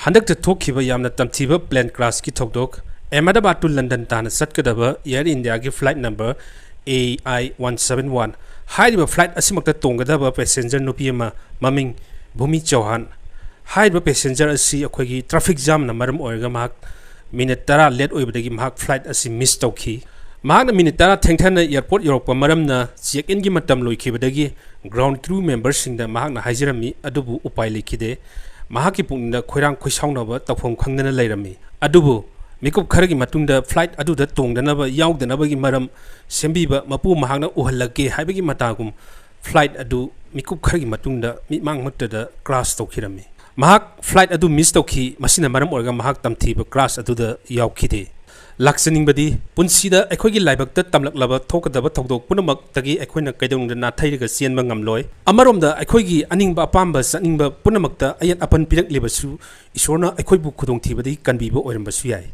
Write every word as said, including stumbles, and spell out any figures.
ꯍꯟꯗꯛꯇ ꯊꯣꯛꯈꯤꯕ ꯌꯥꯝꯅ ꯇꯝꯊꯤꯕ plane crashꯀꯤ ꯊꯧꯗꯣꯛ, ꯑꯍꯃꯗꯥꯕꯥꯗ to ꯂꯟꯗꯟ ꯇꯥꯟꯅ ꯆꯠꯀꯗꯕ Air Indiaꯒꯤ flight number A I one seven one꯫ ꯍꯥꯏꯔꯤꯕ flight ꯑꯁꯤꯃꯛꯇ ꯇꯣꯡꯒꯗꯕ passenger ꯅꯨꯄꯤ ꯑꯃ, ꯃꯃꯤꯡ ꯚꯨꯃꯤ ꯆꯧꯍꯥꯟ꯫ ꯍꯥꯏꯔꯤꯕ passenger ꯑꯁꯤ ꯑꯩꯈꯣꯏꯒꯤ traffic jamꯅ ꯃꯔꯝ ꯑꯣꯏꯔꯒ ꯃꯍꯥꯛ minute ꯇꯔꯥ late ꯑꯣꯏꯕꯗꯒꯤ ꯃꯍꯥꯛ flight ꯑꯁꯤ miss ꯇꯧꯈꯤ꯫ ꯃꯍꯥꯛꯅ minute ꯇꯔꯥ ꯊꯦꯡꯊꯅ airport ꯌꯧꯔꯛꯄ ꯃꯔꯝꯅ check inꯒꯤ ꯃꯇꯝ ꯂꯣꯏꯈꯤꯕꯗꯒꯤ ground crew memberꯁꯤꯡꯗ ꯃꯍꯥꯛꯅ ꯍꯥꯏꯖꯔꯝꯃꯤ, ꯑꯗꯨꯕꯨ ꯎꯄꯥꯏ ꯂꯩꯈꯤꯗꯦ꯫ ꯃꯍꯥꯛꯀꯤ ꯄꯨꯛꯅꯤꯡꯗ ꯈꯣꯏꯔꯥꯡ ꯈꯣꯏꯁꯥꯎꯅꯕ ꯇꯧꯐꯝ ꯈꯪꯗꯅ ꯂꯩꯔꯝꯃꯤ꯫ ꯑꯗꯨꯕꯨ ꯃꯤꯀꯨꯞ ꯈꯔꯒꯤ ꯃꯇꯨꯡꯗ flight ꯑꯗꯨꯗ ꯇꯣꯡꯗꯅꯕ ꯌꯥꯎꯗꯅꯕꯒꯤ ꯃꯔꯝ ꯁꯦꯝꯕꯤꯕ ꯃꯄꯨ ꯃꯍꯥꯛꯅ ꯎꯍꯜꯂꯛꯀꯦ ꯍꯥꯏꯕꯒꯤ ꯃꯇꯥꯒꯨꯝ flight ꯑꯗꯨ ꯃꯤꯀꯨꯞ ꯈꯔꯒꯤ ꯃꯇꯨꯡꯗ ꯃꯤꯠꯃꯥꯡꯃꯛꯇꯗ crash ꯇꯧꯈꯤꯔꯝꯃꯤ꯫ ꯃꯍꯥꯛ flight ꯑꯗꯨ miss ꯇꯧꯈꯤ꯫ ꯃꯁꯤꯅ ꯃꯔꯝ ꯑꯣꯏꯔꯒ ꯃꯍꯥꯛ ꯇꯝꯊꯤꯕ crash ꯑꯗꯨꯗ ꯌꯥꯎꯈꯤꯗꯦ꯫ ꯂꯥꯛꯆꯅꯤꯡꯕꯗꯤ, ꯄꯨꯟꯁꯤꯗ ꯑꯩꯈꯣꯏꯒꯤ ꯂꯥꯏꯕꯛꯇ ꯇꯝꯂꯛꯂꯕ ꯊꯣꯛꯀꯗꯕ ꯊꯧꯗꯣꯛ ꯄꯨꯝꯅꯃꯛꯇꯒꯤ ꯑꯩꯈꯣꯏꯅ ꯀꯩꯗꯧꯅꯨꯡꯗ ꯅꯥꯊꯩꯔꯒ ꯆꯦꯟꯕ ꯉꯝꯂꯣꯏ꯫ ꯑꯃꯔꯣꯝꯗ, ꯑꯩꯈꯣꯏꯒꯤ ꯑꯅꯤꯡꯕ ꯑꯄꯥꯝꯕ ꯆꯠꯅꯤꯡꯕ ꯄꯨꯝꯅꯃꯛꯇ ꯑꯌꯦꯠ ꯑꯄꯟ ꯄꯤꯔꯛꯂꯤꯕꯁꯨ, ꯏꯁꯣꯔꯅ ꯑꯩꯈꯣꯏꯕꯨ ꯈꯨꯗꯣꯡꯊꯤꯕꯗꯒꯤ ꯀꯟꯕꯤꯕ ꯑꯣꯏꯔꯝꯕꯁꯨ ꯌꯥꯏ꯫